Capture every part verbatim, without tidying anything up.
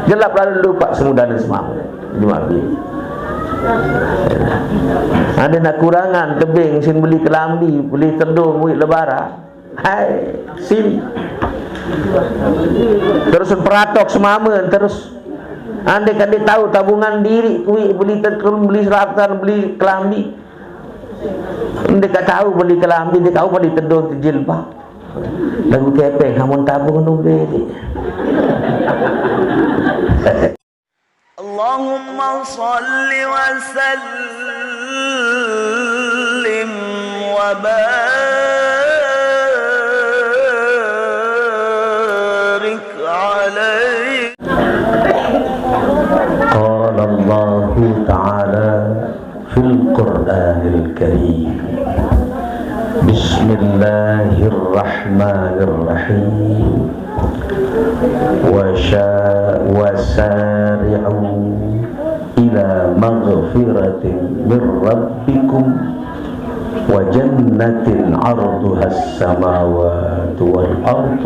Jelap lalu lupa semudana semama. Jemaah bini. Ada nak kurangan tebing, sin beli kelambi, beli tedung, duit lebaran. Hai, sini. Terus peratok semama terus. Andai kan dia tahu tabungan diri, duit beli tedung, beli selatan, beli kelambi. Dia tak tahu beli kelambi, dia tahu beli tedung, jilbab. Lagu kepeng, hamun tabung nu beli. اللهم صل وسلم وبارك عليه. قال الله تعالى في القرآن الكريم: بسم الله الرحمن الرحيم. وشا-، وسارعوا إلى مغفرة من ربكم وجنة عرضها السماوات والأرض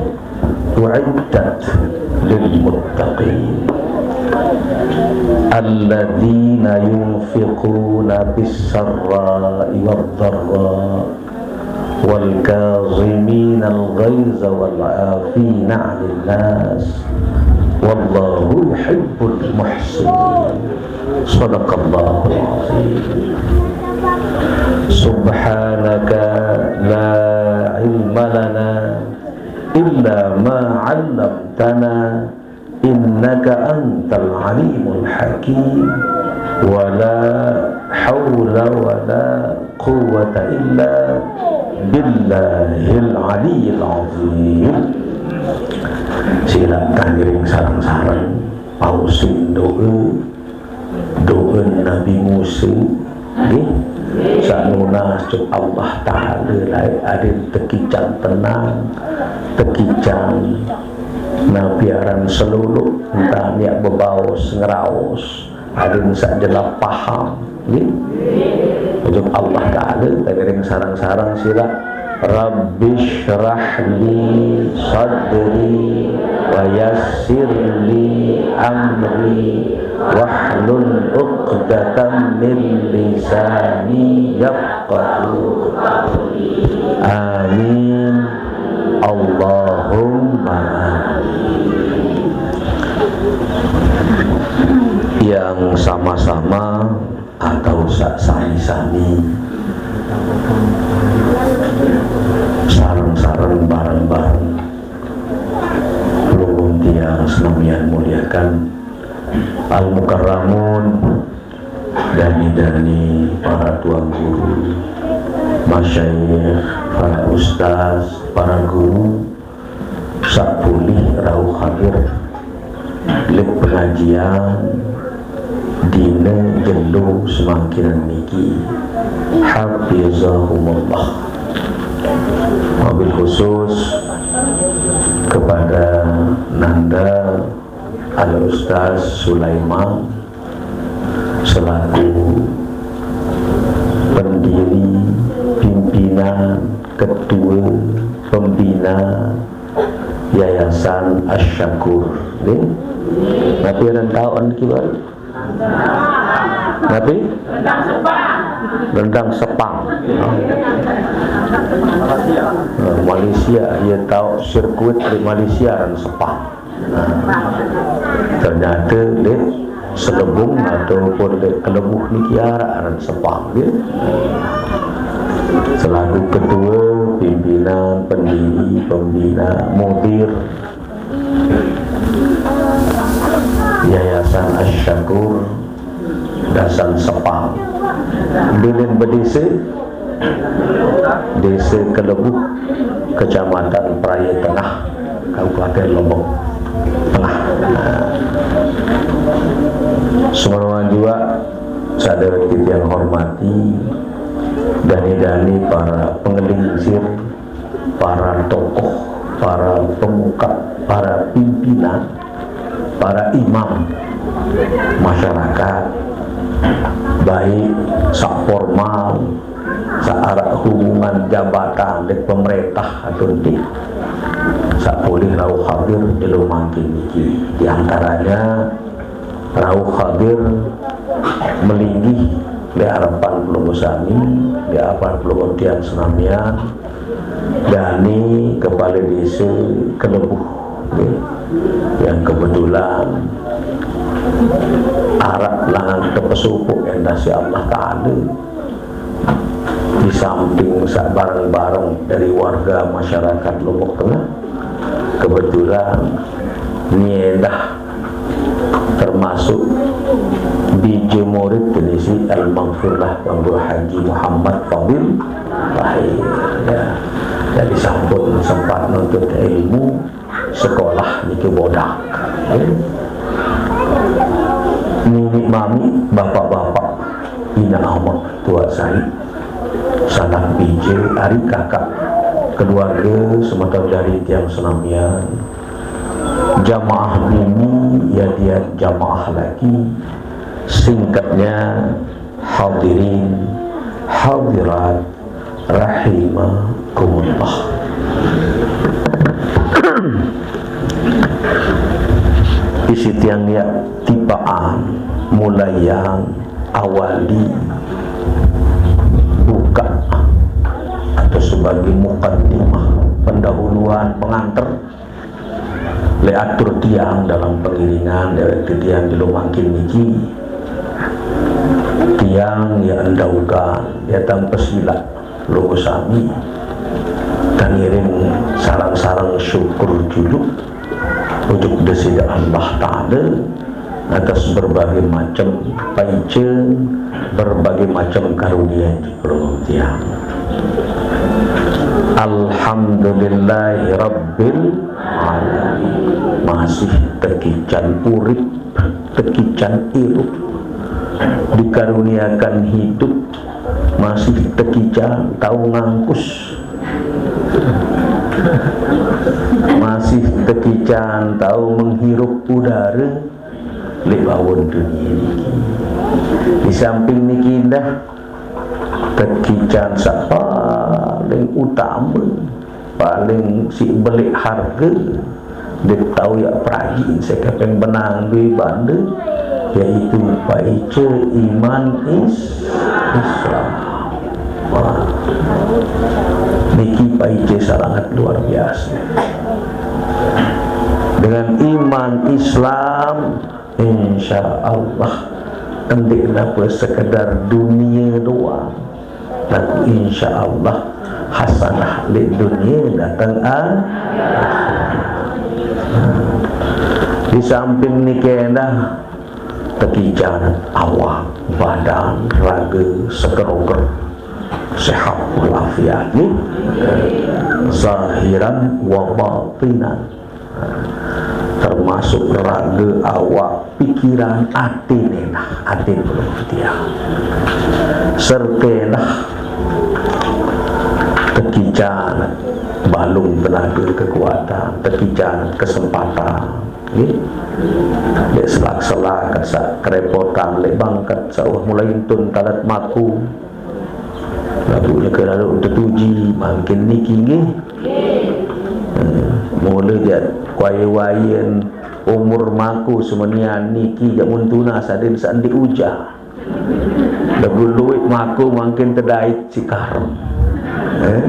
أعدت للمتقين الذين ينفقون في السراء والضراء والكاظمين الغيظ والعافين عن الناس والله يحب المحسنين. صدق الله العظيم. سبحانك لا علم لنا إلا ما علمتنا إنك أنت العليم الحكيم. ولا حول ولا قوة إلا بالله العلي العظيم. Sila tangiring sareng-sareng, pausin doa, doa Nabi Musa, nggih. Sanunas cuk Allah Ta'ala lain adin tekicang tenang, tekicang nabi aran seluluk, entah niat bebaos, ngeraos, adin sak jelap paham, nggih. Ujuk Allah Ta'ala, tangiring sareng-sareng sila. Rabbi shrah li sadri wa yassir li amri wahlul uqdatam min lisani yafqahu qawli. Amin. Allahumma amin. Yang sama-sama atau sa-, sami-sami, sareng-sareng, bareng-bareng, luhur tiang senamian muliakan, al-mukarramun, dani-dani para tuan guru, masyayikh, para ustaz, para guru, sapulih rauh hadir lit pengajian dina jelo semangkinan niki. Hafizahumullah. Wabil khusus kepada Nanda Al Ustaz Sulaiman selaku pendiri, pimpinan, ketua, pembina Yayasan Asy-Syakur. Nggih. Napi ran tau niki baru? Napi? Rendang Sepang. Nah, Malaysia, ia tau sirkuit di Malaysia ran Sepang. Nah, ternyata di Selebung ataupun di Kelebuh niki araq ran Sepang, ya. Selaku ketua, pimpinan, pendiri, pembina, mudir Yayasan Asy-Syakur, Dasan Sepang. Bilin bedesa, Desa Kelebuh, Kecamatan Praya Tengah, Kabupaten Lombok Tengah. Nah, semeton juga sadaya titiang hormati, dani-dani para pengelingsir, para tokoh, para pemuka, para pimpinan, para imam masyarakat, baik sak formal, sak araq hubungan jabatan di pemerintah atau di saq polih rauh hadir jelo mangkin niki. Di antaranya rauh hadir melinggih leq arepan pelungguh sami, leq arepan pelungguh tiang senamian, dane kepale dese Kelebuh, nggih, yang kebetulan araq langan tepesupuq endah siq Allah Taala. Di samping saq bareng-bareng dari warga masyarakat Lombok Tengah, kebetulan ni endah termasuk bije murid tenisi Almaghfurlah Bang Guru Haji Muhammad Fadil Tahir. Ya. Jadi sampun sempat nuntut ilmu sekolah niki bodah. Nini mami, bapak-bapak, inaq amaq, tuaq saiq, sanak bije, ari kakaq, keluarge semeton jari tiang senamian, jamaah bini, yadian jamaah laki, singkatnya hadirin hadirat rahimakumullah. Isi tiang yaq tipaqan mulaiang awali bukaq atau sebagai mukaddimah, pendahuluan, pengantar leq atur tiang dalam pengiringan dewek tiang jelo mangkin niki. Tiang yaq ndaukan, yaq tampe silaq lungguh sami, tan ngiring sareng-sareng syukur juluq ojok Deside Allah Taala atas berbagai macem paice, berbagai macem karunia juluq tiang. Alhamdulillahirabbil alamin. Masih tekican urip, tekican irup, dikaruniakan hidup, masih tekican tao ngangkus, masih tekican tao menghirup udare leq bawon dunie niki. Di samping niki endah, tekican saq paling utame, paling siq beleq harge, ndeq tao yaq perajiin sekepeng benang due bande, yaitu paice iman is-, Islam. Wah, niki paice sangat luar biasa. Dengan iman Islam, insya Allah, ndeq nape sekedar dunie doang, tapi insya Allah hasanah leq dunie dateng akhirat. Di samping niki endah, tekican awak, badan, rage, sekeroger, sehat walafiat, nggih. Zahiran wa batinan. Termasuk rage, awak, pikiran, atine nah, atine belum tiang. Serte nah, tekican balung tenaga kekuatan, tekican kesempatan. Nggih. Leq selak-selak saq kerepotan, leq bangket saq wah mulai entun talet maku. Laguq nike lalo tetuji mangkin niki nggih. Eh, mule jaq waye-wayen umur maku semenian niki jaq mun tunas adin saq ndeq ujah. Laguq lueq maku mangkin tedait siq karem. Eh?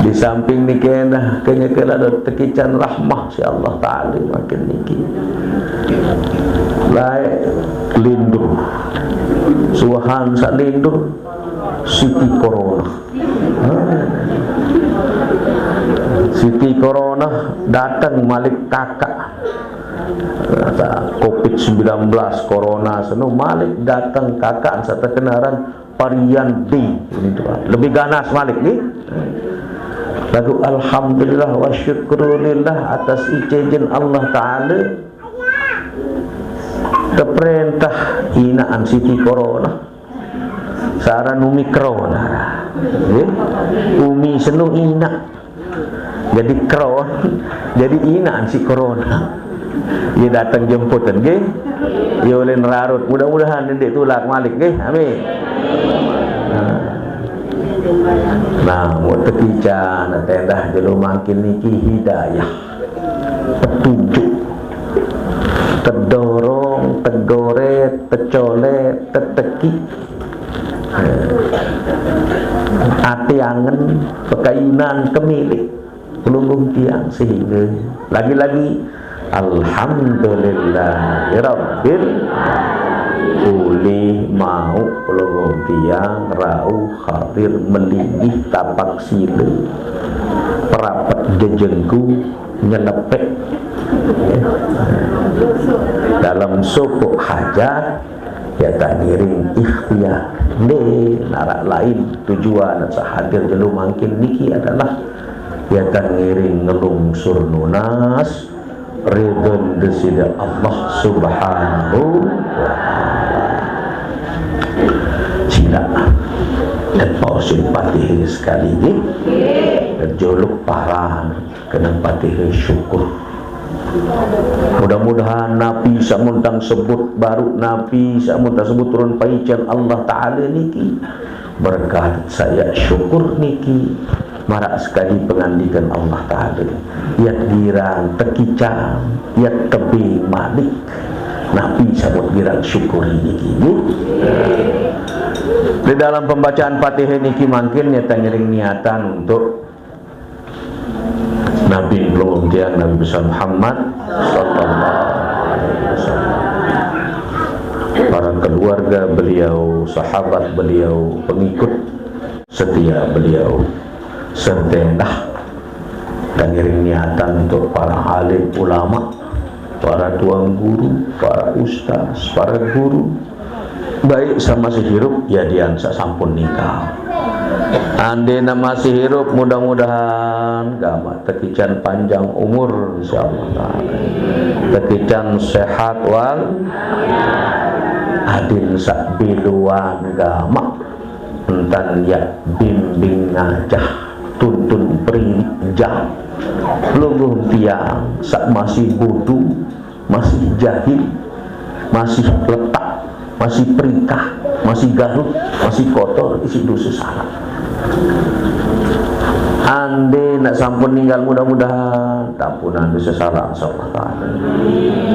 Di samping niki endah, kenyeke lalo tekican rahmah siq Allah Taala mangkin niki. Laeq lindur. Suahan saq lindur, Siti Corona. Siti Corona dateng malik kakaq. Covid sembilan belas corona seno malik dateng kakaq saq tekene aran varian D. Ini tuh, lebih ganas malik, nggih. Laguq alhamdulillah wa syukrulillah atas ice ijen Allah Taala. Teperentah inaqan Siti Corona. Saq aran Omikron. Nggih. Umi seno inaq. Jadi kron, jadi inaqan siq Corona. Ye dateng jemput, nggih. Ye ulih nerarut. Mudah-mudahan ndeq tulak malik, nggih. Amin. Nah. Nah, mun tekican, endah jelo mangkin niki hidayah, petunjuk, tedorong, tegoret, tecolet, teteki, ati angen, pekayunan, kemilik. Pelungguh tiang, sehingga lagi-lagi alhamdulillahirabbil ulih mauq pelungguh tiang rauh hadir melinggih tapak sila, perapet jejenggu, nyelepek, ya, dalam sopoq hajat, ya, tan ngiring ikhtiar. Nde narak lain tujuan saq hadir jelo mangkin niki adalah, ya, tan ngiring ngelungsur nunas ridhon Deside Allah Subhanahu wa Ta'ala. Silaq tepaosin Patihah sekali, nggih. Juluq paran kenang Patihah syukur. Mudah-mudahan napi saq muntang sebut, baruq napi saq muntang sebut turun paican Allah Taala niki, berkat saq yaq syukur niki, maraq sekadi pengandikan Allah Taala, "Yaq girang tekican, yaq tebeng malik." Napi saq mut girang syukuri niki, nggih? Di dalam pembacaan Patihah niki mangkin, ya, tan ngiring niatan untuk Nabi pelungguh tiang, Nabi besar Muhammad sallallahu alaihi wasallam. Para keluarga beliau, sahabat beliau, pengikut setia beliau, sentendah tan ngiring niatan untuk para alim ulama, para tuan guru, para ustaz, para guru, baik saq masih irup, ya, dian saq sampun ninggal. Andene masih irup, mudah-mudahan gamaq tekican panjang umur, insyaallah taala. Tekican sehat wal adin saq biluan gamaq. Entan yaq bimbing ngajah, tuntun perindik jam. Pelungguh tiang saq masih bodo, masih jahil, masih letak, masih perikah, masih garut, masih kotor isiq dose salaq. Andene sampun ninggal, mudah-mudahan tampunan dose salaq, insyaallah taala.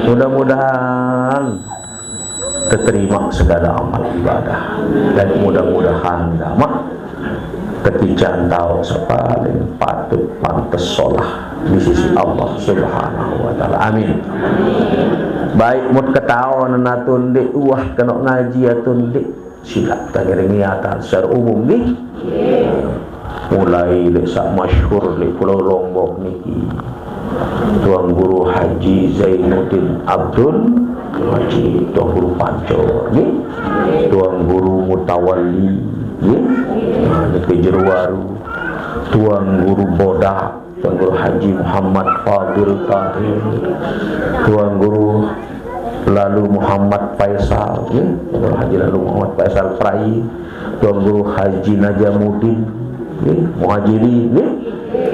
Mudah-mudahan teterimaq segale amal ibadah. Dan mudah-mudahan gamaq tekican taoq saq paling patut pantes solah di sisi Allah Subhanahu wa Ta'ala. Amin. Baik, mut ketaoqn atun ndeq, uwah kenoq ngaji atun ndeq, silaq tan ngiring niatan secara umum, nggih. Mulai leq saq masyhur leq Pulau Lombok niki, Tuan Guru Haji Zainuddin Abdul Majid, Tuan Guru Pancor, nggih. Tuan Guru Mutawalli, nggih. Nah, niki jero waru. Tuan Guru Bodak, Tuan Guru Haji Muhammad Fadil Tahir, Tuan Guru Lalu Muhammad Faisal, nggih. Tuan Guru Haji Lalu Muhammad Faisal Prai, Tuan Guru Haji Najamuddin, nggih, Muhajiri, nggih.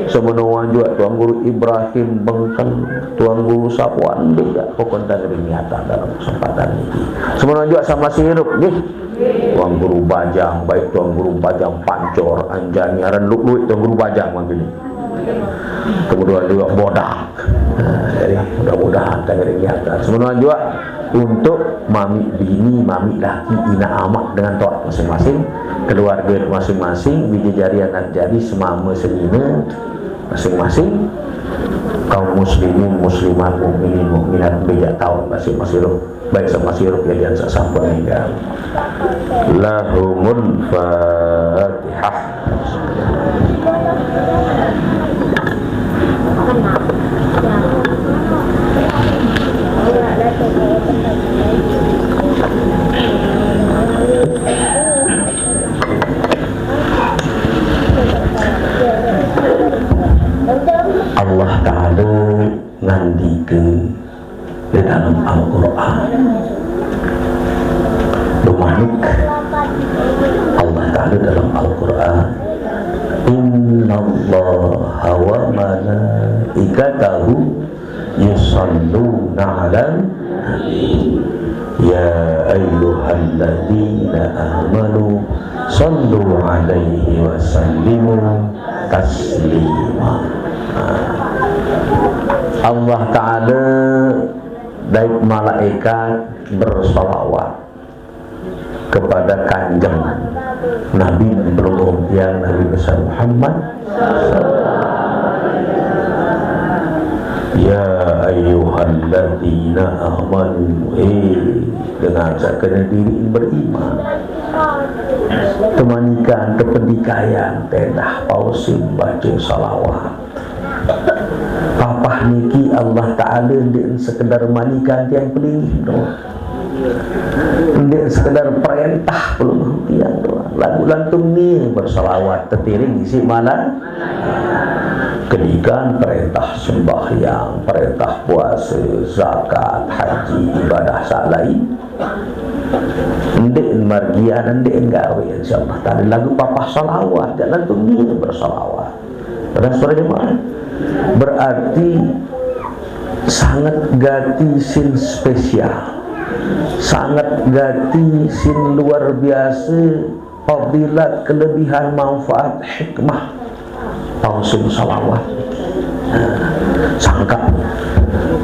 Semenoan juaq Tuan Guru Ibrahim Bengkel, Tuan Guru Sapuan, nggih, ya, pokokne tan ngiring niatan dalam kesempatan niki. Semenoan juaq saq masih irup, nggih. Tuan Guru Bajang, baik Tuan Guru Bajang Pancor, Anjani, aran lueq-lueq Tuan Guru Bajang mangkin. Kemudian juga Bodak. Nah, jadi mudah-mudahan tan ngiring niatan. Semenoan juaq untuk mamiq bini, mamiq laki, inaq amaq dengan taoq masing-masing, keluarge masing-masing, bije jari anak jari, semame senine masing-masing, kaum muslimin, muslimat, mukminin, mukminat, mbe jaq taoq masing-masing. Baik, saq masih irup, ya, dian saq sampun ninggal. Lahumul Fatihah. Allah Taala ngandike di dalam Al-Qur'an. Bemanik Allah Taala dalam Al-Qur'an, "Innallaha wa malaikatahu yusalluna 'alan nabi." Ya ayyuhalladzina amanu sallu alaihi wa sallimu taslima. Nah, Allah Ta'ala dait malaikat bersalawat kepada Kanjeng Nabi, pelungguh tiang Nabi besar Muhammad. Ya ayyuhalladzina amanu, eh, dengan sakena diri beriman. Temanikan, tependikaian, tendah pausin baca salawat. Papah niki Allah Ta'ala ndeq sekedar manikan tiang pelinggih doang. Ndeq sekedar perentah pelungguh tiang doang. Laguq lantung nie bersalawat tetiring isiq malah kedikan perentah sembahyang, perentah puase, zakat, haji, ibadah saq lain. Ndeq margian, ndeq gawe, insyaallah Ta'ala. Laguq papah salawat, jaq lantung nie bersalawat. Ras para jemaah. Berarti sanget gati sin spesial. Sanget gati sin luar biase fadilat, kelebihan, manfaat, hikmah. Pausin salawat. Sangkaq.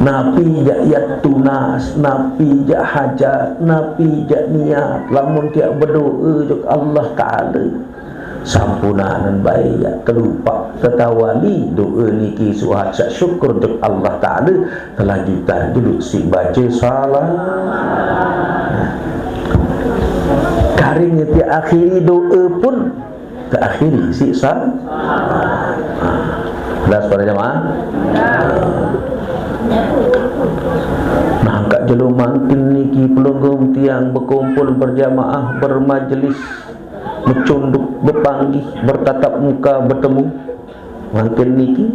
Napi jaq yat tunas, napi jaq hajat, napi jaq niat, lamun tiang bedoe ojok Allah Ta'ala, sampunaken bae yaq kelupaq tetawali doe niki suhat saq syukur ojok Allah Ta'ala, telanjutan juluq siq bace salawat. Karing tiang akhiri doe pun teakhiri siq sa-, Jelas para jemaah? Nah, angkaq jelo mangkin niki pelungguh tiang bekumpul berjamaah, bermajelis, becunduk, bepanggih, bertatap muka, betemu. Mangkin niki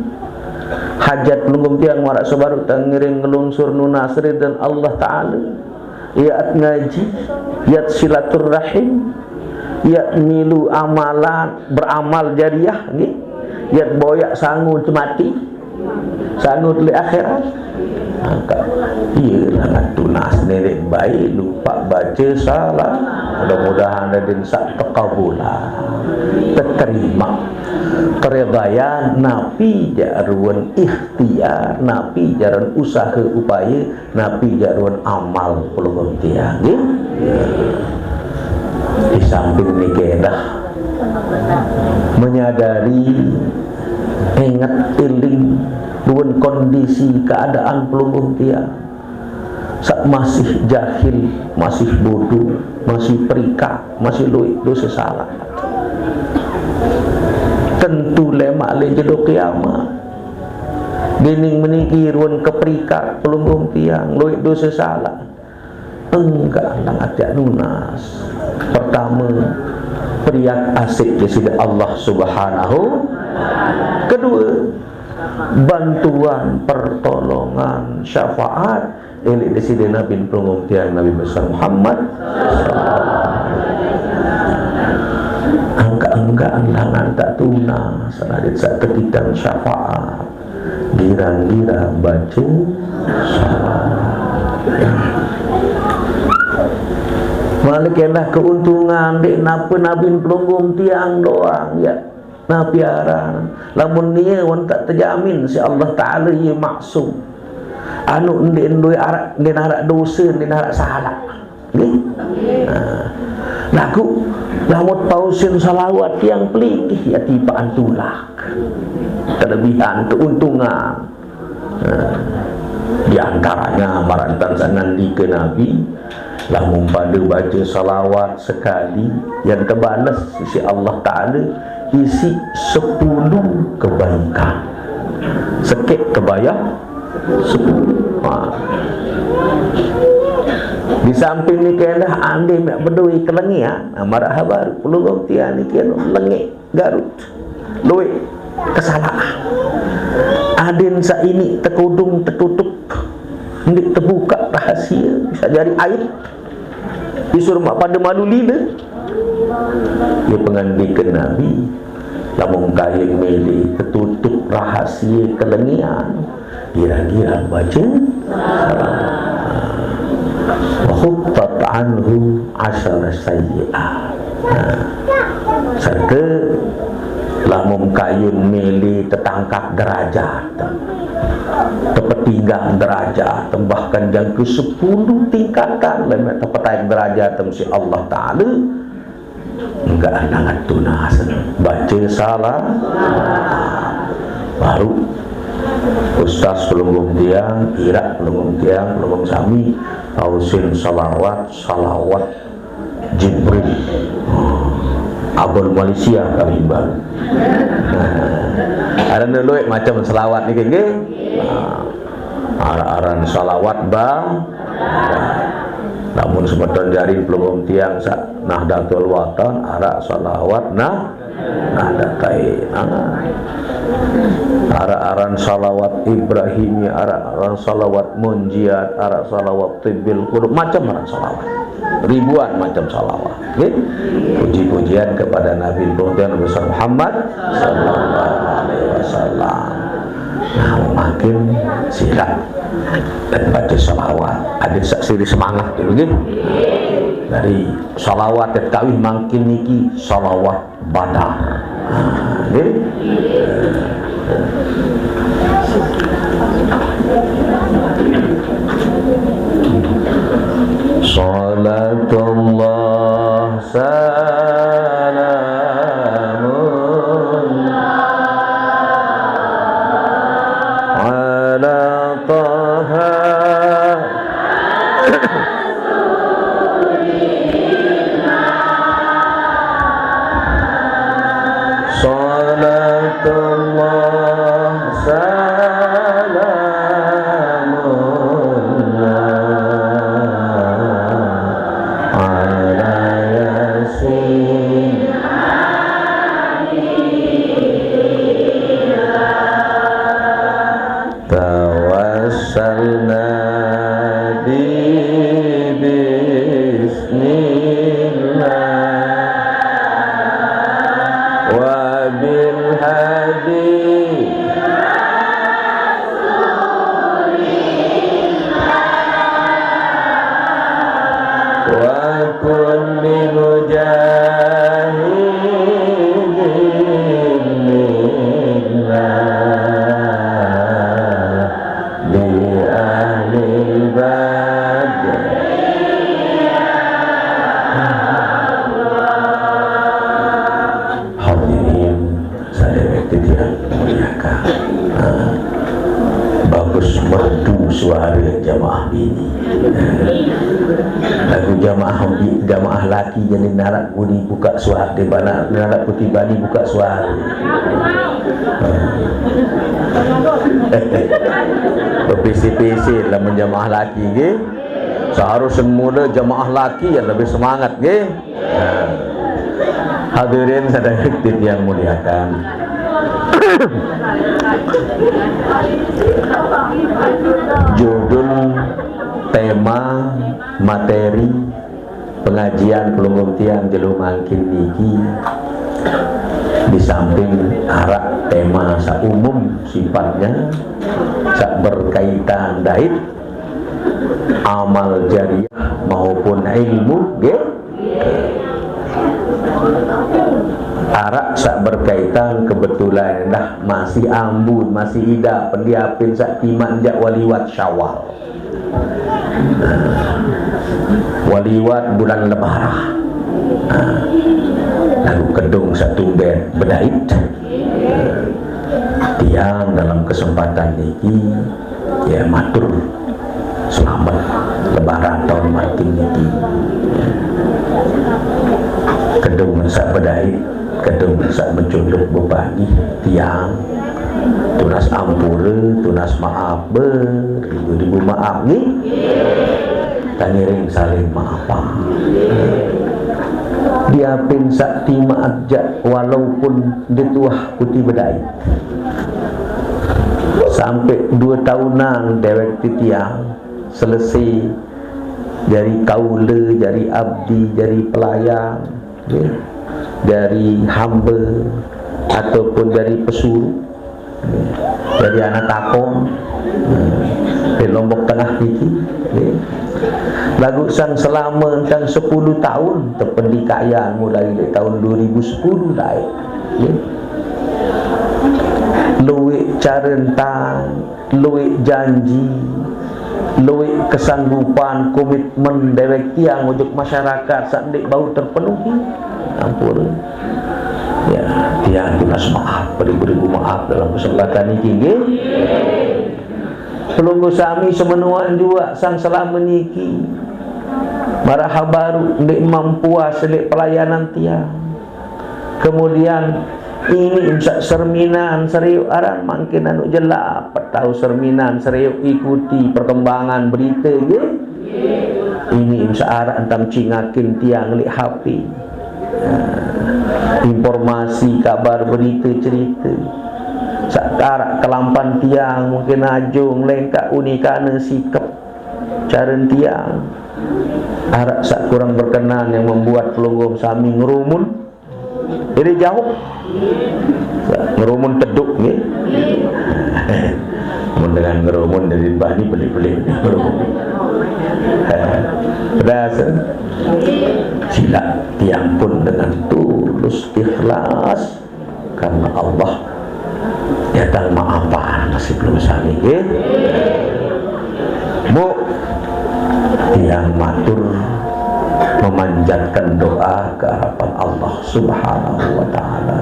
hajat pelungguh tiang maraq sebaruq tengiring ngelungsur nunas ridho Allah Ta'ala. Yat ngaji, yat silaturrahim, yat milu amalan, beramal jariah, nggih. Yat boyaq sangu temati, sangu leq akhirat. Maka, iya, langan tunas ndeq bae lupaq bace salawat. Mudah-mudahan adin saq tekabulan, teterima, keridhaan, napi jaq ruen ikhtiar, napi jaq ruen usahe upaye, napi jaq ruen amal pelungguh tiang, nggih. Di samping niki endah menyadari, inget, iling ruen kondisi keadaan pelungguh tiang saq masih jahil, masih bodoh, masih perikak, masih lueq dose salaq. Tentu lemaq leq jelo kiamat. Dening meniki ruen keperikak pelungguh tiang, lueq dose salaq. Enggak, nang atiq nunas. Pertame, periak asik Deside Allah Subhanahu. Kedue, bantuan, pertolongan, syafaat, eh, leq Deside Nabi pelungguh tiang Nabi besar Muhammad. Angkaq-angkaq langan tak tunas, adin saq tekitan syafaat. Girang-girang bace salawat. Malik endah keuntungan, ndeq nape Nabi pelungguh tiang doang, ya. Napi aran? Lamun nie wan tak tejamin siq Allah Taala ie maksum. Anu ndeq ndoe araq, ndeq araq dose, ndeq araq salaq. Nggih? Nah, laguq lamun pausin salawat tiang pelinggih, ya tipaqan tulak. Kelebihan, keuntungan. Nah, di antaranya marantan saq ngandike Nabi, lamun pade bace salawat sekali, yan tebales siq Allah Taala isiq sepulu kebaikan. Sekeq kebayah sepulu. Ha. Di samping nike endah, ande meq bedoe kelengean, nah, maraq habar pelungguh tiang niki anu lengeq garut. Lueq kesalaqan. Adin saq iniq tekudung tetutup, ndeq tebukaq rahasie, bisa jari aib. Isur maq pade malu lile. Ie pengandikan Nabi, lamun kayun mele tetutup rahasie kelengean, girang-girang bace salawat. Wa huttat anhu asyara sayyi'ah. Nah, serta lamun kayun mele tetangkap derajat, tepetinggang derajat, bahkan jangka sepuluh tingkatan lemak tepetaik derajat si Allah Ta'ala, enggak anangan tunas. Baca salah, baru ustaz pelunggung tiang, irak pelunggung tiang, pelunggung sami, tausin salawat, salawat Jibril. Abul Malaysia kami baru. Ada neluik macam selawat ni, nggih. Nah, aran-aran salawat ba. Namun semeton jari pelunggung tiang sak Nahdlatul Watan, arak salawat nah, nah datai. Nah. Arak aran salawat Ibrahimi, arak aran salawat Munjiat, arak salawat Tibbil Qulub, macam aran salawat. Ribuan macam salawat. Nggih. Puji-pujian kepada Nabi Muhammad sallallahu alaihi wasallam. Nah, makin silap dan baca salawat. Ada saksi semangat dulu, nggih. Dari salawat tetawi makin niki salawat Badar. Nggih. Salatullah salamun ala taha. Salatullah salamun ala yasin. Tawassalna bi bismillah wa bil hadi wa kulli mujahidin minna bi ahli badr. Hadirin sadaya titiang muliakan. Ha. Bagus merdu suara jamaah bini. Lagu jamaah bi-, jamaah laki jadi narak buni buka suara di mana narak putih bani buka suara. Ha. Berpisi-pisi lah menjamaah laki, nggih. Seharusnya mula jamaah laki yang lebih semangat, nggih. Hadirin sadaya yang muliakan. Judul, tema, materi pengajian pelunggung tiang jelo mangkin niki, di samping arak tema saumum sifatnya, sak berkaitan dait amal jariah maupun ilmu, nggih. Arak sak berkaitan kebetulan dah masih ambun, masih ida pendiapin sak timan jak waliwat Syawal. Waliwat bulan Lebaran. Lalu kedung sak tumben bedait. Tiang dalam kesempatan niki, ya, matur selamat Lebaran tahun batin niki. Kedung sak bedait, kedung sak menculuk bebagi tiang. Tunas ampura, tunas maaf, beribu-ribu maaf, nggih. Tangiring saling maafan. Diapin sak timaat jak walaupun dituah putih bedait. Sampai dua tahunan dewek titiang selesai dari kaula, dari abdi, dari pelayan, ya, dari hamba ataupun dari pesuruh, ya, dari anak takon, ya, dari Lombok Tengah niki, ya. Lagu sang selama tentang sepuluh tahun, tependikaian mulai dari tahun dua ribu sepuluh naik. Ya. Luwih cara entang, luwih janji, luwih kesanggupan, komitmen dewek tiang ojok masyarakat saq ndeq bau terpenuhi. Ampun. Ya, tiang tunas maaf, beribu-ribu maaf dalam kesempatan niki, nggih. Pelungguh sami semenoan juaq sang selama niki. Maraq hal baruq ndeq mampuas leq pelayanan tiang. Kemudian ini imsak serminan seriuq aran mangkin anu jelap, petau serminan seriuq ikuti perkembangan berite, nggih. Ini imsak araq entam cingakin tiang leq H P. Nah, informasi, kabar, berite, cerite. Saq araq kelampan tiang, mungkin ajung, lengkaq unikane sikep caren tiang. Araq saq kurang berkenan yang membuat pelungguh sami ngerumun. Jadi jauh. Ngerumun teduk, nggih. Mun dengan ngerumun dari bani beli-beli. Pedas. Silaq tiang pun dengan tulus ikhlas karena Allah. Datang maafan masih belum sami, nggih. Bu, tiang matur memanjatkan doa ke hadapan Allah Subhanahu wa taala.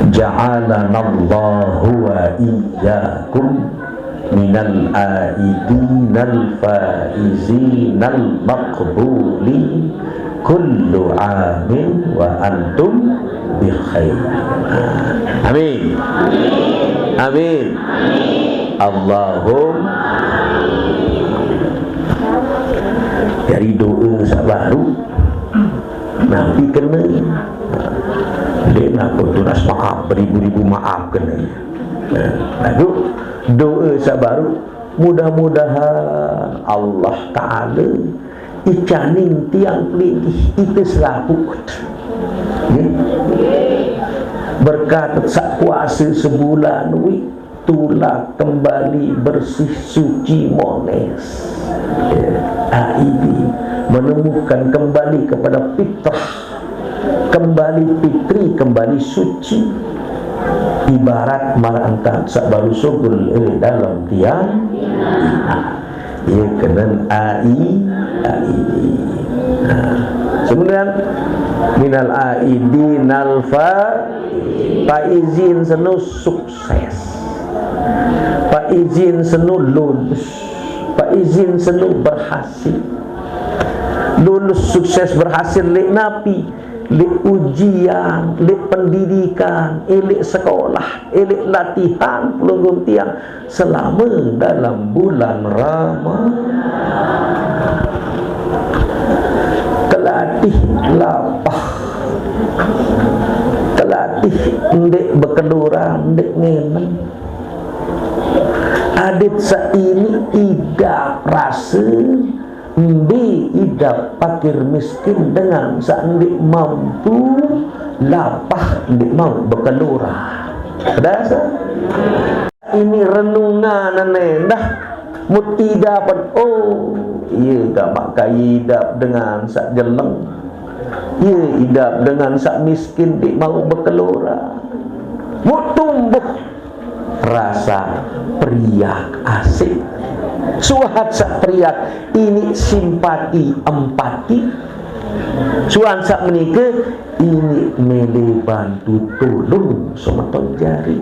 Ja'alanallahu wa iyyakum minal aidinal faizinal maqbuli kullu amin wa antum bi khair. Amin. Amin. Allahumma. Jari doa saq baruq napi kene. Ndeq napi tunas maaf, beribu-ribu maaf kene. Nah, laguq doa saq baruq, mudah-mudahan Allah Taala icanin tiang pelinggih ite selapuq. Nggih. Berkat saq kuase sebulan wi, tulak kembali bersih, suci, mones. Ya, A I D, menemukan kembali kepada fitrah, kembali fitri, kembali suci. Ibarat maraq entan saq baruq sugul leq dalem tiang. Nah, Ie kenen A I, A I D. Nah, kemudian minal aidinal fa-, faizin senu sukses. Faizin senu lulus. Faizin senu berhasil. Lulus sukses berhasil leq napi? Leq ujian, leq pendidikan, eh, leq sekolah, eh, leq latihan pelungguh tiang. Selame dalem bulan Rama-, telatih lapah, telatih ndeq bekeluran, ndeq ngeneng. Adeq saq iniq idap rase mbe idap pakir miskin dengan saq ndeq mampu lapah, ndeq mauq bekeluran. Pedas? Ini renungan endah. Mut idap, oh, ie gamaq kai idap dengan saq jeleng. Ie idap dengan saq miskin ndeq mauq bekeluran. Mut tumbuh rasa periak asik. Suhat saq periak, ini simpati, empati. Suhan saq menike, ini mele bantu tulung semeton jari.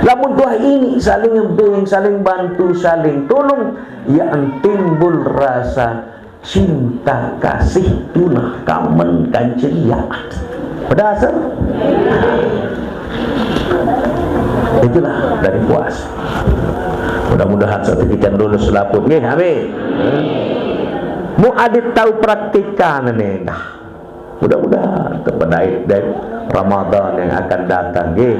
Lamun tuah ini saling ngebeng, saling bantu, saling tulung, ya timbul rasa cinta kasih tunah kamen kancil yaat. Pedas, eh? Itulah dari puas. Mudah-mudahan saq tekican lulus selapuq. Nggih, amin. Mu adeq tau praktikan endah. Mudah-mudahan tepedait dait Ramadan yang akan datang, nggih.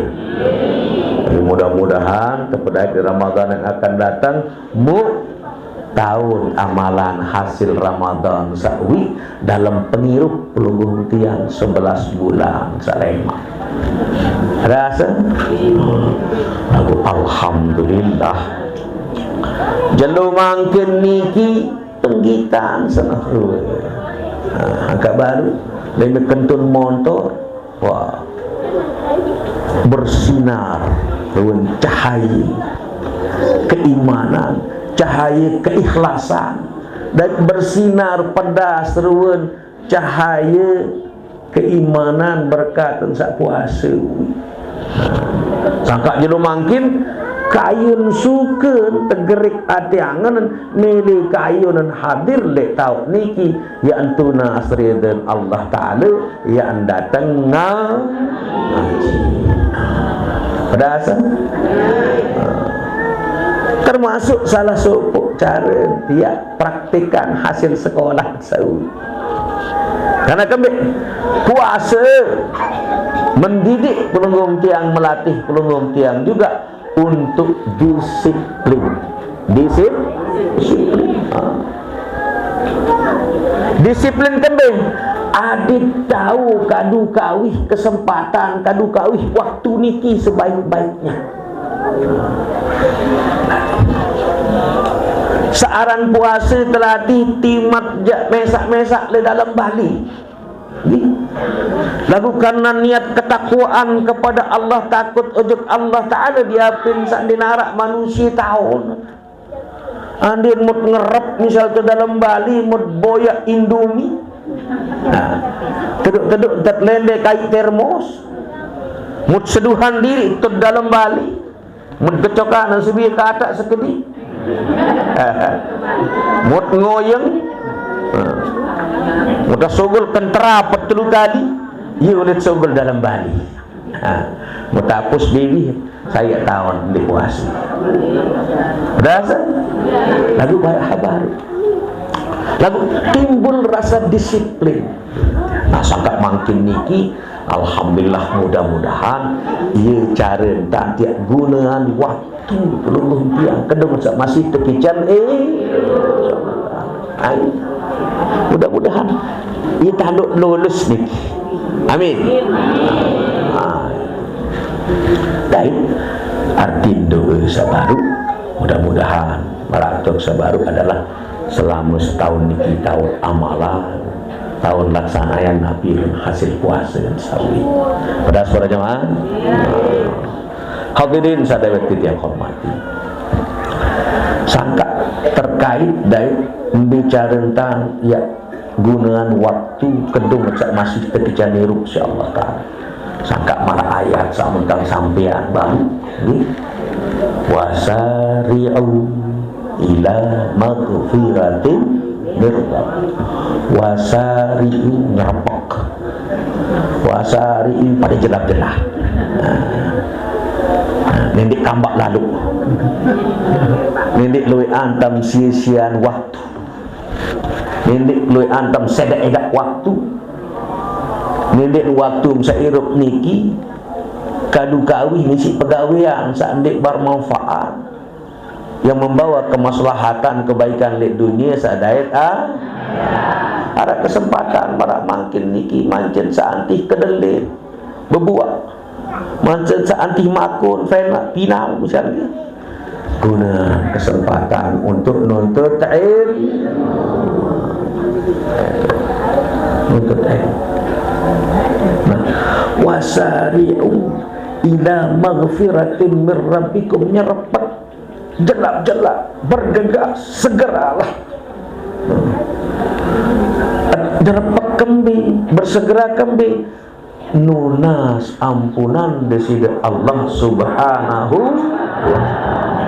Jadi, mudah-mudahan tepedait di Ramadan yang akan datang, mu taun amalan hasil Ramadan saq wi dalem pengirup pelungguh tiang sebelas bulan saq lemaq. Rase? Aku, alhamdulillah. Jelo mangkin niki Gitang sana. Ha, angkat baru. Lain kentun montor. Wah. Bersinar ruang cahaya keimanan, cahaya keikhlasan, dan bersinar pedas ruang cahaya keimanan berkat sat puasa. Sangka jelo mangkin kayun suka tegerik ati angen, milih kayun hadir dek tauk niki, ya entuna asreden Allah Ta'ala, ya datang nga-, ngaji. Pedas, eh? Termasuk salah sopok cara tiap praktikan hasil sekolah sawi. Karena kembali puasa mendidik pelunggung tiang, melatih pelunggung tiang juga untuk disiplin. Disip-, disiplin. Ha. Disiplin kembali. Adit tahu kadu kawih kesempatan, kadu kawih waktu niki sebaik-baiknya. Searan puasa telatih timat jak mesak-mesak le dalam bali. Lagu karena niat ketakwaan kepada Allah, takut ojek Allah Ta'ala, diapin sandin arak manusia taun. Andin mut ngerep misal ke dalam bali, mut boyak Indomie. Nah, teduk-teduk entat lende kai termos. Mut seduhan diri tu dalam bali. Mut kecokan sebi katak sekedi. Mut ngoyeng. Mut sogol kentera petelu kali. Iya ulit sogol dalam bali. Ha, mut apus dewi saya taun di puasa. Rasa? Lagu banyak habar. Lagu timbul rasa disiplin. Nah, sangka mangkin niki, alhamdulillah, mudah-mudahan iya cara entan tiap gunaan waktu pelungguh tiang kedung sa masih tekican, eh. Ai. Mudah-mudahan iya tanduk lulus niki. Amin. Ah. Baik. Arti doa sabaru, mudah-mudahan maratuk sabaru adalah selama setahun niki tahun amalan, tahun laksanaan napi hasil puasa dan sawi. Pedas para jemaah? Hadirin sadaya tiang hormati. Sangka terkait dari bicara tentang ya gunaan waktu kedung cak masih tekican niru si Allah Ta'ala. Sangka mana ayat samentang sampean baru. Nggih. Wasari'u ila maghfiratin mir rabbikum. Wasari'u nyerepek. Wasari'u pada jelap-jelap. Nah. Nah, nindik kambak lalu. Nindik luwean tam sia-sian waktu. Nindik luwean tam sedak-edak waktu. Nindik waktu sairup niki kadu kawih ngisi pegawean saq ndeq bermanfaat, yang membawa kemaslahatan kebaikan leq dunie saq dait a-, araq kesempatan maraq mangkin niki mancen saq antih kedelit, bebuaq. Mancen saq antih makun, fena-, pinau misalnya. Guna kesempatan untuk nuntut ilmu. Nuntut ilmu. Nah, wasari'u ila maghfiratin mir rabbikum, nyerepet, jelap-jelap, bergegas, segeralah. Nyerepet kembe, bersegera kembe. Nunas ampunan Deside Allah Subhanahu wa Ta'ala.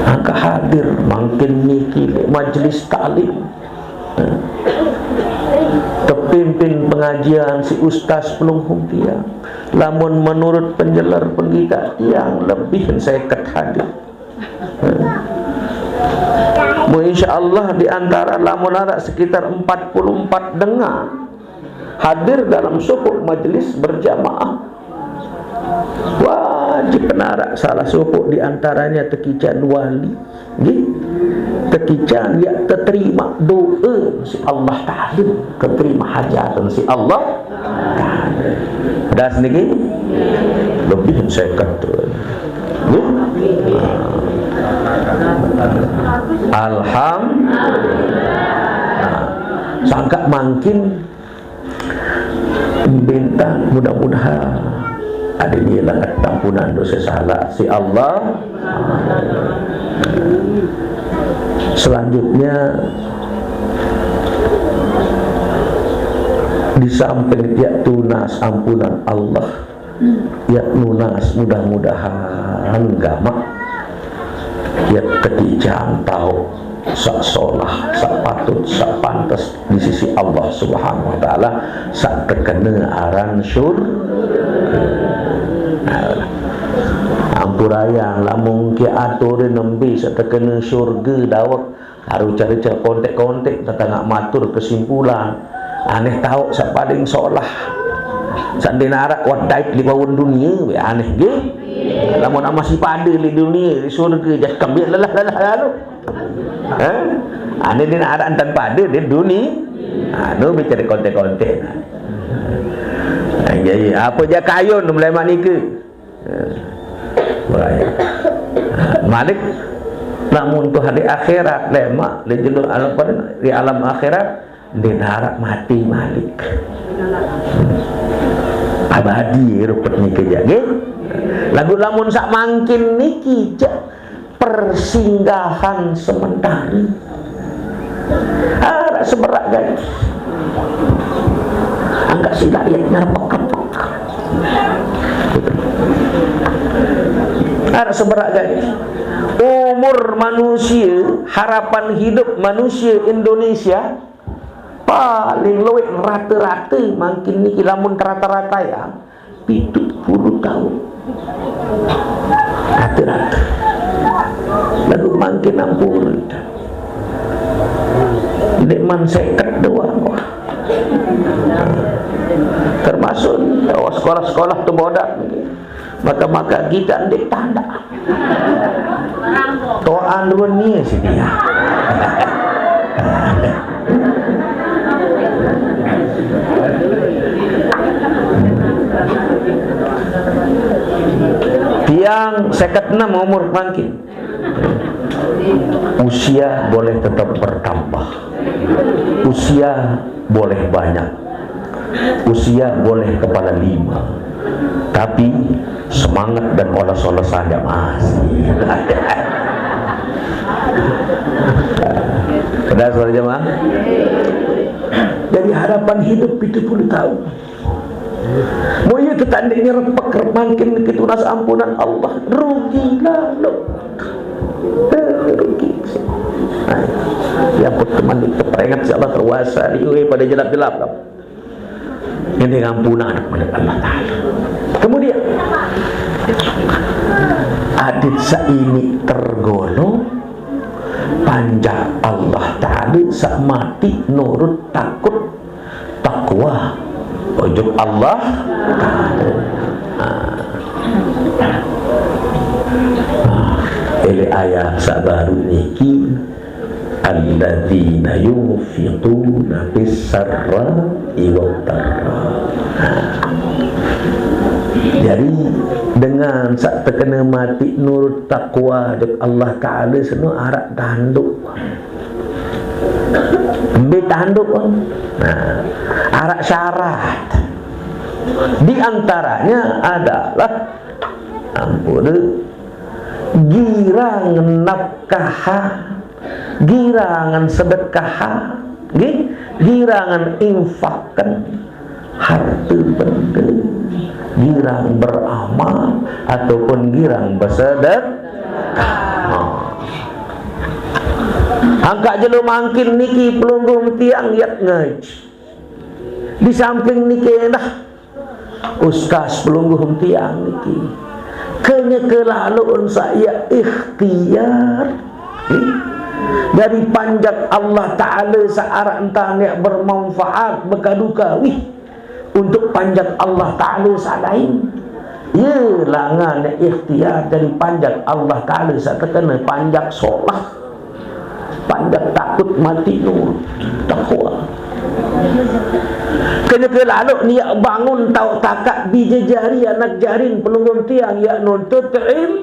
Angkaq hadir mangkin niki leq majelis taklim. Tepimpin pengajian si ustaz pelungguh tiang. Lamun menurut penjeler penggitaq tiang, lebih seket hadir. Mu, insya Allah, di antara lamun araq sekitar empat puluh empat dengan hadir dalam suku majelis berjamaah, wajib penaraq salah suku di antaranya tekican wali, nggih, tekican ya teterima doa si Allah Ta'ala, teterima hajatan si Allah Ta'ala. Das niki lebih seket. Nggih? Alhamdulillah. Nah, sangka mangkin minta mudah-mudahan ada ni langat ampunan dosa salah si Allah. Selanjutnya, di samping tiap tunas ampunan Allah, ya nunas mudah-mudahan gamak ya ketiga tau sak solah, sak patut, sak pantas di sisi Allah Subhanahu wa Ta'ala, sak terkena aran syurga. Nah, ampurayang lamun ke atur nembe sak terkena syurga dawek. Haru cari-cari kontek-kontek, tetangga matur kesimpulan. Aneh tahu sak paling solah. Sandina arak wadait di bawah dunia, we aneh ge. Lamun amat si pada di dunia, di surga, jangan kambing lelah-lelah lalu. Eh? Aneh dina arak entan pada di dunia. Anu bicara kontek-kontek. Nah, jadi apa je kayun mulai manika? Malik, namun tu hari akhirat lemak di jelo alam, di alam akhirat, di darat mati malik. Abadi rupet niki jage. Lagu lamun sak mangkin niki jak persinggahan sementara. Arak seberak gaji. Angkat sila ya nyerpek-nyerpek. Arak seberak gaji. Umur manusia, harapan hidup manusia Indonesia paling lowek rata-rata mangkin niki lamun rata-rata ya, pitu puluh tahun. Rata-rata. Lalu mangkin ampun. Dek man seket doang. Wah. Termasuk, oh, sekolah-sekolah tu bodak. Maka-maka kita dek tanda. Toan dua ni si dia. Tiang seket enam umur mangkin. Usia boleh tetap bertambah. Usia boleh banyak. Usia boleh kepala lima. Tapi semangat dan oles-olesannya masih. Kenal, saudara jemaah? Jadi harapan hidup pitu puluh tahun. Mun ieu tetandiknya repek mangkin kitu rasa ampunan Allah, rugi lalu. Eh, rugi. Nah, ya pun teman itu peringat si Allah terkuasa, diuwe pada jelap-jelap. Ini ngampunan kepada Allah Ta'ala. Kemudian, adit saini tergolong panjak Allah Ta'ala sak mati nurut takut takwa ujug Allah Ta'ala. Ah. Ah. Ele ayat sak baru niki, alladzina yunfiquna fis sarra'i wad dharra. Jadi dengan sak terkena mati nurut takwa ujug Allah Ta'ala seno arak tanduk. Ambil tanduk pun. Nah, arak syarat. Di antaranya adalah ampun girang nafkah, girangan sedekah, nggih, girangan infakkan harta benda, girang beramal ataupun girang bersedekah. Angkat jelo mangkin niki pelungguh tiang yat ngaji. Di samping niki endah ustaz pelungguh tiang niki. Kenya kelalun saya ikhtiar. Nggih. Dari panjak Allah Ta'ala searah entang yang bermanfaat, berkaduka. Wih, untuk panjak Allah Ta'ala sadain. Ye langan ikhtiar dari panjak Allah Ta'ala saat terkena panjak solah. Panjak takut mati nur takwa. Kena ke lalu niat bangun tau takat bija jari anak jarin pelunggung tiang ya nuntut ilmu.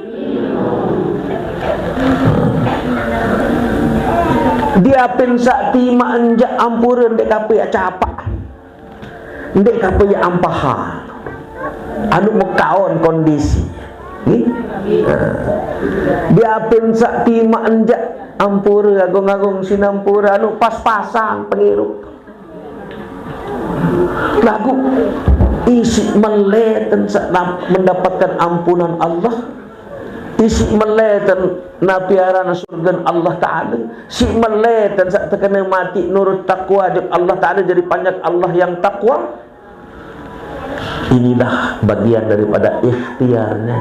Diapin saq timaq njaq ampure ndeq kape yaq capaq. Ndeq kape yaq ampaha. Anu mekaon kondisi. Nggih? Nah. Diapin saq timaq njaq ampure, agung-agung sinampure, anu pas-pasan pengirup. Laguq isiq meleten saq nap-, mendapatkan ampunan Allah, isiq meleten napi aran surgen Allah Ta'ala, siq meleten saq tekene mati nurut takwa ojok Allah Ta'ala, jari panjak Allah yang takwa. Inilah bagian daripada ikhtiarnya.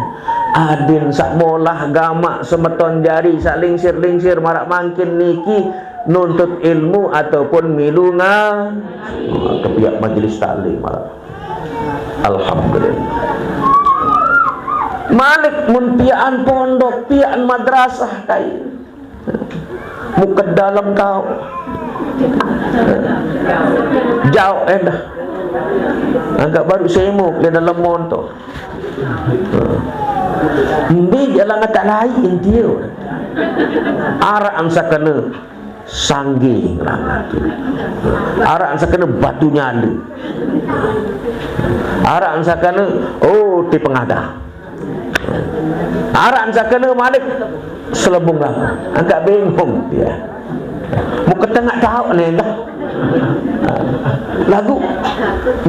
Adin saq molah gamaq semeton jari saq lingsir-lingsir maraq mangkin niki nuntut ilmu ataupun milu nga-, kepiaq majelis taklim maraq. Alhamdulillah. Malik mun piaqan pondok, piaqan madrasah kain. Muket dalem taoq. Jaoq endah. Angkaq baruq semuk leq dalem montor. Mbe jalan atak lain tio. Araq ansakene sangge ngelangan. Araq ansakene batu nyale. Araq ansakene, oh, ti pengadah. Aran sakene malik selebung lampung. Angkaq bingung dia. Muketengaq taoq ne dah. Laguq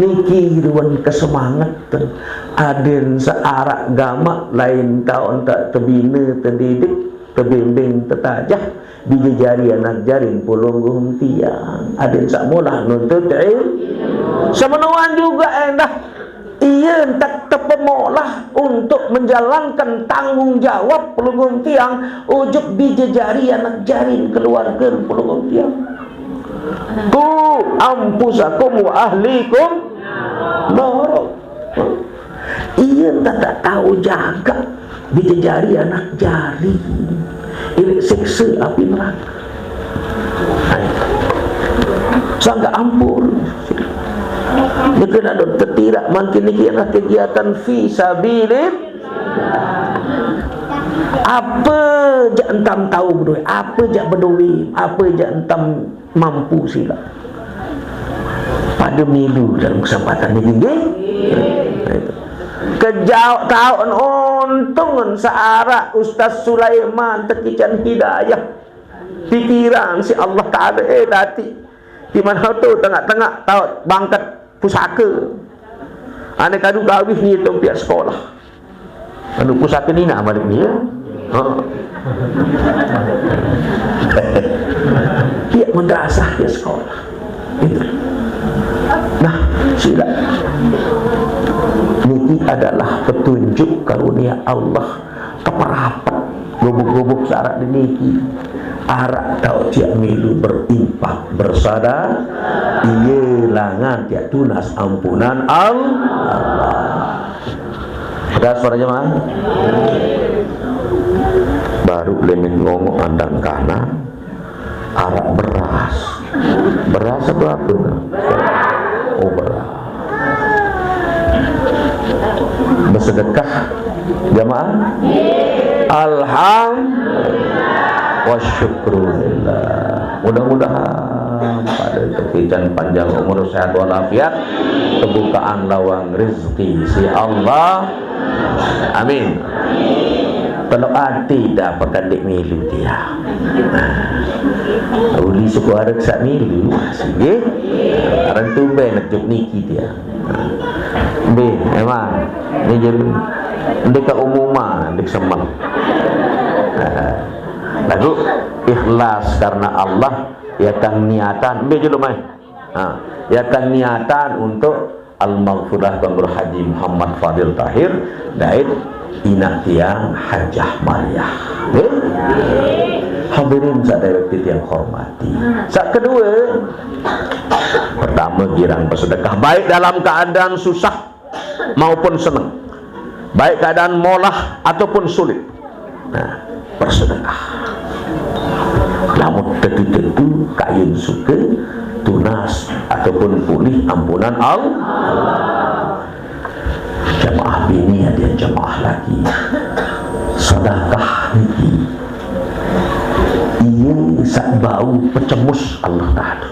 niki ruen kesemangeten. Adin saq araq gamaq lain taoq nte tebine, tedidik, tebimbing, tetajah. Bije jari anak jarin pelungguh tiang. Adin saq molah nuntut ilmu. Semenoan jugaq endah. Ie entek tepemolah untuk menjalankan tanggung jawab pelungguh tiang ojok bije jari anak jarin keluarge pelungguh tiang. Ku anfusakum wa ahlikum nara. Ie entek tao jagaq bije jari anak jari. Ileq sikse api nerake. Sangkaq ampun. Nike nadon tetiraq mangkin niki adalah kegiatan fi sabilillah. Ape jaq entam tao bedoe, ape jaq bedoe, ape jaq entam mampu silaq. Pade milu dalem kesempatan niki, nggih? Nah, itu. Kejaoq taoq ontong saq araq Ustaz Sulaiman tekican hidayah. Pikiran siq Allah Taala, eh, dati. Di mana tu tengaq-tengaq taoq bangket pusake. Ane kadu gawih ni tu piaq sekolah. Anu pusake ni nak balik ni, ya. Ha. Piaq madrasah, piaq sekolah. Itu. Nah, sila. Niki adalah petunjuk karunia Allah. Teperapet gubuk-gubuk saq araq di niki. Araq taoq tiaq milu berinfak, bersedekah, ie langan tiaq tunas ampunan Allah. Pedas para jemaah. Baruq lemen ngongok andang kanan, araq beras. Beras apa, apa? Oh, beras. Bersedekah jamaah? Alhamdulillah wa syukrulillah. Mudah-mudahan pade tepican panjang umur, sehat walafiat, tebukaan lawang rezeki si Allah. Amin. Telok ati dah pekan dik milu dia. Uli suku arek sak milu, sigi. Orang tumben nejuk niki dia. Mbe, emang. Ni jem. Ndeq ke umuman, ndeq semen. Lagu ikhlas karena Allah, ya tang niatan. Mbe jelo mai. Ha, ya tang niatan untuk almaghfirah Tuan Guru Haji Muhammad Fadil Tahir, dait inaq tiang Hajah Mariah. Nggih? Hadirin sadaya tiang hormati. Saq kedue, pertame girang bersedekah, baik dalam keadaan susah maupun seneng, baik keadaan molah ataupun sulit. Nah, bersedekah. Lamun tetu-tetu kayun suke tunas ataupun pulih ampunan Allah. Jamaah bini, ada jamaah laki. Sedekah niki Iye saq bau pecemus Allah Taala.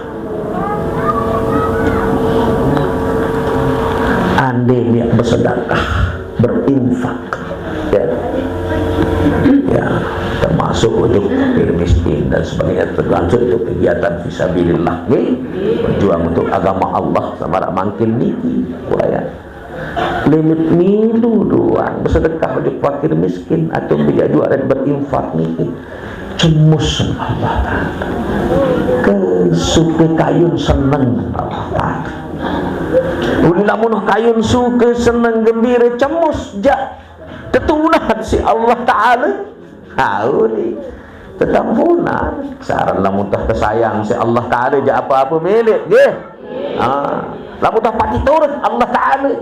Ande niat bersedekah, berinfak, ya, ya, termasuk untuk fakir miskin dan sebagainya, termasuk untuk kegiatan fisabilillah, nggih, berjuang untuk agama Allah, saq maraq mangkin niki, kuraya. Limit milu doang, bersedekah ojok fakir miskin, atau bijaq juaq red berinfak niki. Cemus Allah Taala. Kesuke kayun seneng Allah Taala. Uli lamun kayun suke seneng gembire cemus jaq tetunas siq Allah Taala. Auli tetampunan. Saran lamun tah tesayang siq Allah Taala jaq apa-apa mele, nggih. Ah, lamun tah pati turut Allah Taala.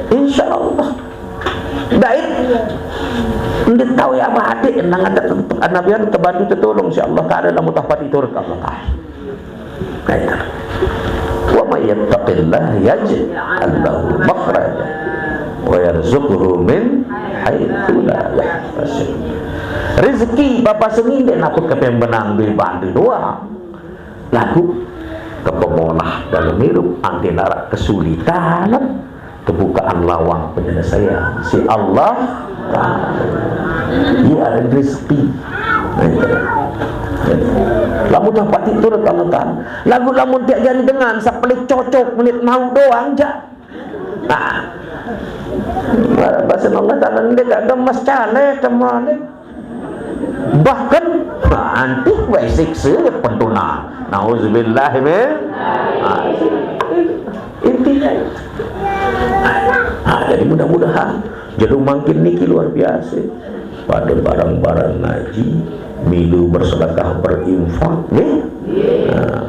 Insyaallah. Dait ndeq tao ya apa adeq nang adat kenabian tebantu tetulung siq Allah Taala lamun tah pati turut Allah Taala. Nah, itu. Wa may yattaqillaha yaj'al lahu makhraja wa yarzuqhu min haitsu la yahtasib. Rezeki bapa seni ndeq naput kepembenang duit bande doang. Laguq kepemolah dalem irup angkin araq kesulitan, kebukaan lawang penyelesaian. Siq Allah Taala. Iye araq rezeki. Nah, itu. Lamun tah pati turut Allah Taala. Laguq lamun tiaq jari dengan saq pelit cocok menit mau doang jaq. Nah. Basen Allah Taala ndeq kagem mes cale temane. Bahkan, nah, anti wae sikse pentunan. Nauzubillah min. Nah, intinya itu. Nah, jadi mudah-mudahan jelo mangkin niki luar biasa. Pada bareng-bareng ngaji, milu bersedekah, berinfak, nggih. Nah,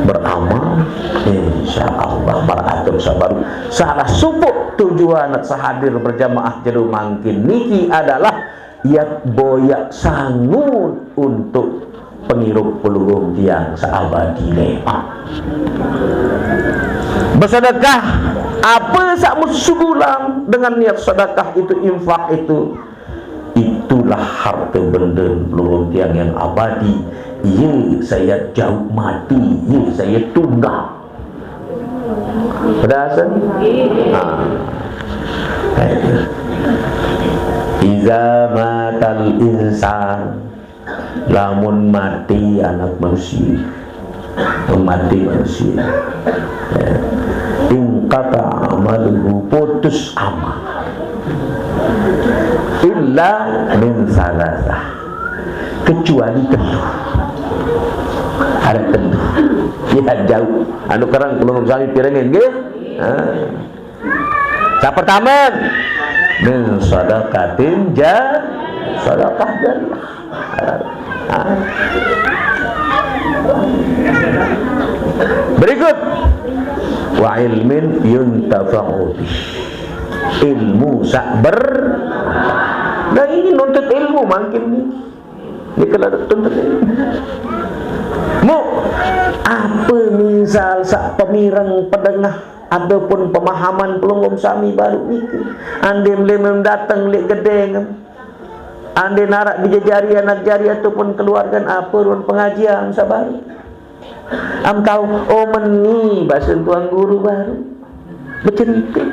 beramal, insyaallah maraq atur sabar. Salah sopoq tujuan sehadir berjamaah jelo mangkin niki adalah yat boyaq sangun untuk pengirup pelungguh tiang saq abadi lemaq. Bersedekah, apa saq musuh gulang dengan niat sedekah itu, infak itu, itulah harte bende pelungguh tiang yang abadi. Iye saq yat jauq mati, iye saq yat tunggal. Pedas, eh? Ha. Iza matal insan, lamun mati anak manusia, mati manusia, ya, inqata amaluhu, putus amal, illa min salasah, kecuali telu. Araq telu. Ya, jauh. Anu kereng pelungguh sami pirengin, nggih? Ha. Saq pertame, min shadaqatin ja-, shadaqah jariyah. Ha. Berikut, wa ilmin yuntafa'u bih. Ilmu saq ber-, nah, ini nuntut ilmu mangkin ni. Nike lalo tuntut ilmu. Mu, ape misal saq pemireng pedengah ataupun pemahaman pelungguh sami baruq nike? Ande mele mem dateng leq gedeng, ande naraq bije jari, anak jari, ataupun keluargen, ape ruen pengajian saq baruq? Am tao, oh, meni basen tuan guru baruq becerite.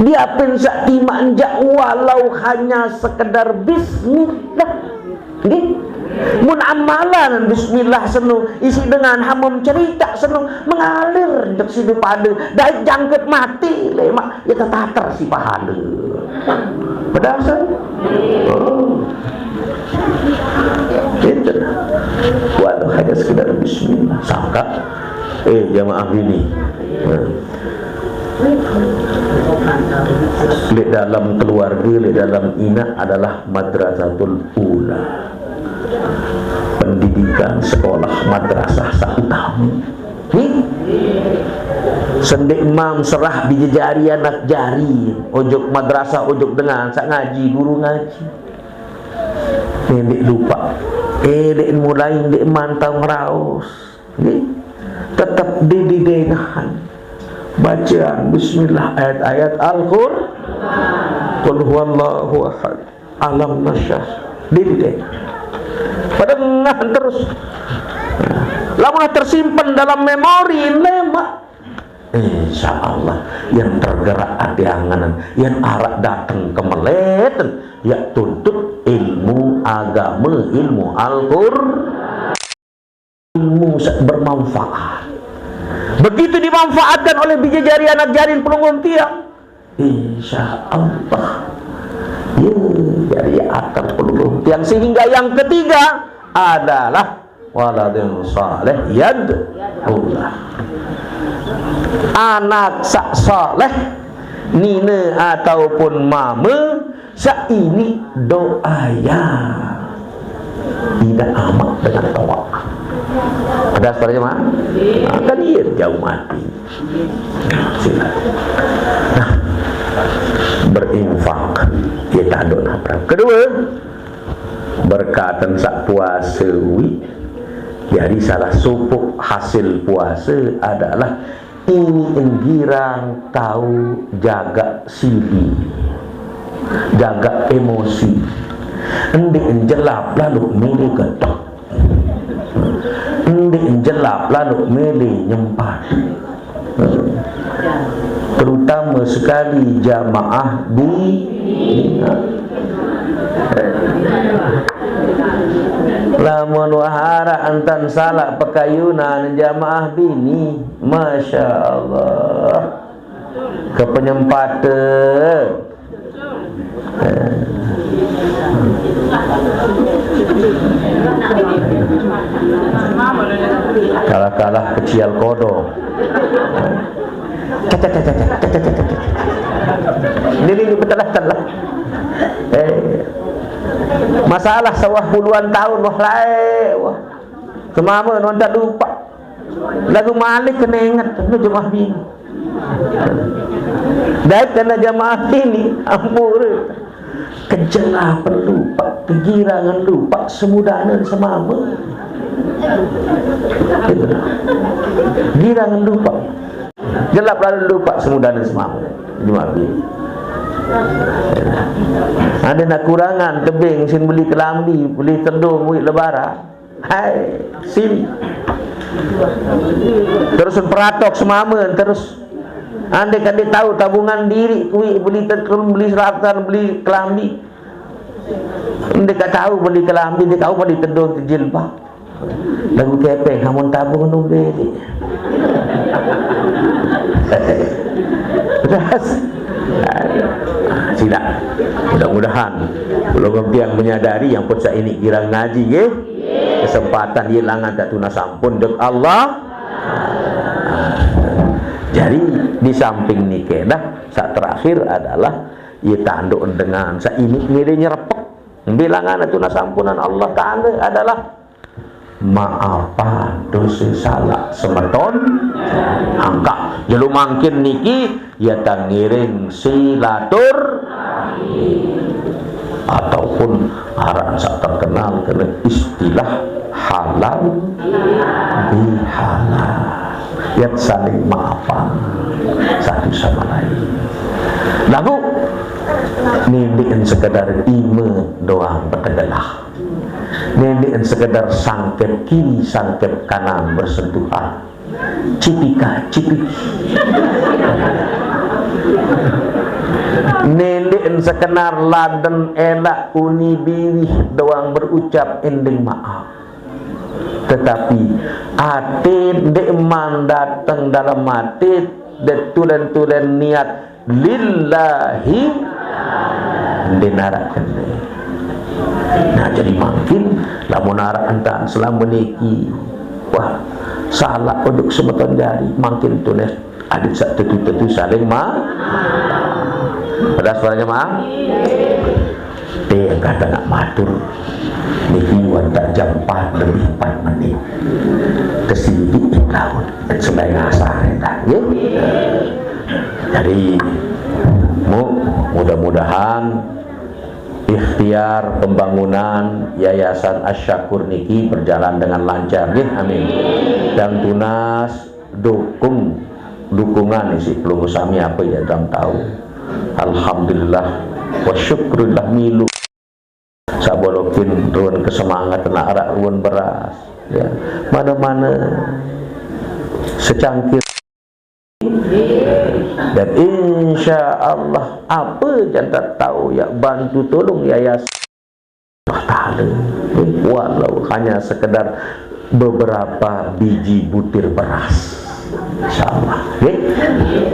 Diapin saq timaq njaq walau hanya sekedar bismillah. Nggih. Mun amalan bismillah seno, isiq dengan hamem cerite seno, mengalir ojok side pade, dait jangkep mati lemaq, ye tetater siq pahale. Pedas, eh? Oh. Enten. Walau hanya sekedar bismillah. Sangkaq, eh, jamaah bini. Nah. Leq dalem keluarge, leq dalem inaq adalah madrasatul ula. Pendidikan sekolah madrasah saq utame. Nih, sendeq mam serah bije jari anak jari, ojok madrasah, ojok dengan saq ngaji, guru ngaji. Ndeq lupaq, eh, ndeq mulai, ndeq mantau ngeraos. Nggih. Tetep dididengahan. Bacaan bismillah, ayat-ayat Al-Qur-, Qul huwallahu ahad. Alam nasyrah. Didike. Padengah terus. Lamun tersimpen dalam memori, lemak. Insya Allah, yang tergerak ati anganan, yang arak dateng kemeleten, ya tuntut ilmu agama, ilmu Al-Qur'an, ilmu sa-, bermanfaat. Begitu dimanfaatkan oleh biji jari anak jarin pelungguh tiang, insya Allah, ya, jadi akan pelungguh tiang. Sehingga yang ketiga adalah waladun saleh yad'ulah. Anak sak saleh, nine ataupun mame, sak ini doa ya tidak amat dengan toa. Pedas pada jemaah? Nah, kan iya jauh mati. Sila. Nah, berinfak. Ya, tak ada nafkah. Kedua, berkatan sak puasa wi. Jadi salah sopok hasil puasa adalah ini enggirang tahu jaga sili, jaga emosi. Endi enjelap lalu milih getok. Endi enjelap lalu milih nyempat. Terutama sekali jamaah bini. Lamun wahara entan salah pekayunan jamaah bini, masya Allah, kepenyempatan. Kalah-kalah kecil kodok. Ini, ini, ini betul lah, betul lah. Eh, masalah sawah puluhan tahun, wah, lae, wah. Semama nonton lupa. Lagu malik kena ingat, nu jemaah bini. Dai kena jemaah bini, ampun. Kejelapan lupa, kegirangan lupa, semudanan semama. Gitu. Girangan lupa. Jelap lalu lupa semudanan semama. Jemaah bini. Ada nak kurangan tebing sin beli kelambi, beli tedung, wi lebaran. Hai, sini. Terus peratok semama terus. Andai kan dia tahu tabungan diri kui beli tetrun, beli selatan, beli kelambi. Andai kan tahu beli kelambi, dia tahu beli tedung, jilbab. Lagu kepeng, hamun tabung nu beli. Terus. Sila. Mudah-mudahan kalau yang menyadari yang pun ini kira ngaji, ya. Kesempatan dia langan tak tunas ampun dek Allah. Jadi di samping nike dah, sak terakhir adalah ya tanduk dengan sak ini ngiring nyerepek. Bilangan tunas ampunan Allah Ta'ala adalah maafan dosa salah semeton. Angka jelu mangkin niki ya tangiring silatur ataupun aran sak terkenal kena istilah halal bihalal. Ya saling maafan satu sama lain. Lagu nindiin sekedar ime doang betegelah. Nindiin sekedar sangkep kiri, sangkep kanan bersentuhan. Cipika, cipiki. Nindiin sekedar laden elak uni biwih doang berucap ending maaf. Tetapi ate ndeqman dateng dalam ate, de tulen-tulen niat lillahi, ndeq naraq kene. Nah, jadi mangkin lamun araq entan selame niki, wah, salaq ojok semeton jari, mangkin tunas adeq saq tetu-tetu saling ma-, pedas para jemaah? Te kata nak matur niki wantah jam empat lebih empat menit. Kesini laut, sembahyang asar endah, nggih. Jadi, mu-, mudah-mudahan ikhtiar pembangunan Yayasan Asy-Syakur niki berjalan dengan lancar, nggih. Amin. Dan tunas dukung, dukungan isiq pelungguh sami ape yaq tiang tao. Alhamdulillah wa syukurillah milu. Sabolokin ruen kesemangat, nak arak ruen beras, ya. Mana-mana secangkir. Dan insya Allah, apa jantan tahu ya, bantu tolong yayasan Allah Ta'ala, walau hanya sekedar beberapa biji butir beras, insya Allah, ya.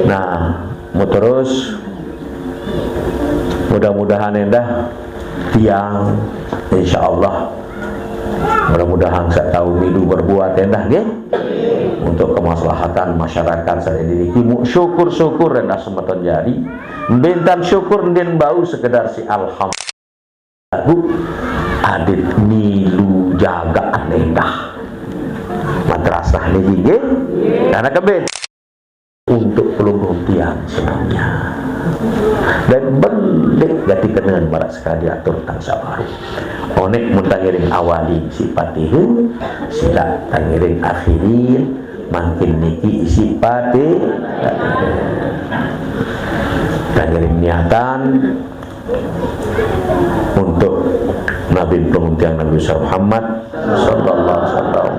Nah, mau terus, mudah-mudahan endah tiang, insya Allah, mudah-mudahan saya tahu milu berbuat endah, nggih, untuk kemaslahatan masyarakat saya ini. Kimu syukur-syukur endah semeton jari. Bintan syukur ndin bau sekedar si alhamdulillah. Adit milu jagaan endah madrasah niki, nggih. Karena kebet untuk pelungguh tiang sebenarnya. Dan belik gati kenen marak sekali atur tang sabaru. Onek mun tangiring awali isi Fatihah, sila tangiring akhirin, mangkin niki isi Fatihah. Tangiring niatan untuk Nabi pelungguh tiang Nabi besar Muhammad sallallahu alaihi wasallam,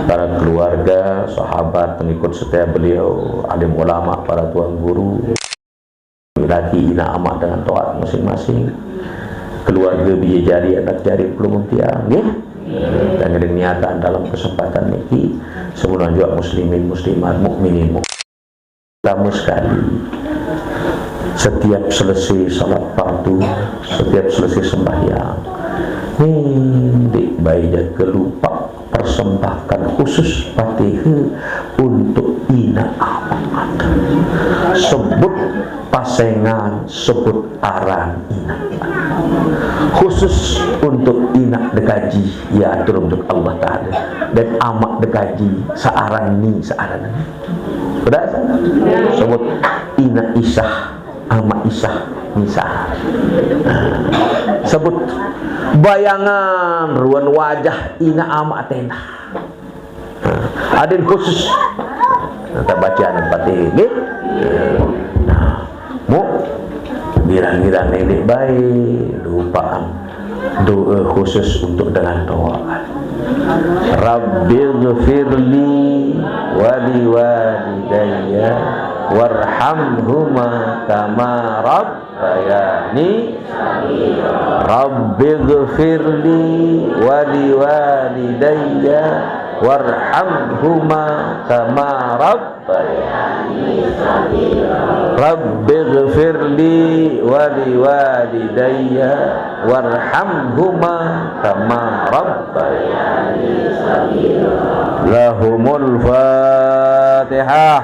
para keluarga, sahabat, pengikut setia beliau, alim ulama, para tuan guru, laki ina amak dengan toat masing-masing, keluarga biji jari anak jari pelungguh tiang, nggih. Dan niatan dalam kesempatan niki, semua juga muslimin muslimat, mukminin mukminat. Pertama sekali, setiap selesai salat fardu, setiap selesai sembahyang, ngindik bayi jaga lupa persembahkan khusus Fatihah untuk ina amak. Sebut pasengan, sebut aran ina. Khusus untuk ina dekaji, ya, atur untuk Allah Ta'ala. Dan amak dekaji, searan ni, searan ni. Udah? Sebut ina Isah, amak Isah, Isah. Sebut bayangan ruan wajah ina amak tenda. Adin khusus. Nah, tak baca anak Fatihah, nggih? Nah, mu girang-girang nenek baik lupaan doa khusus untuk dengan toat. Rabbighfirli wa liwalidayya warhamhuma kama rabbayani. Rabbighfirli wa liwalidayya warhamhuma kama rabbayani. Rabbighfirli wa liwalidayya warhamhuma kama rabbayani. Lahumul Fatihah.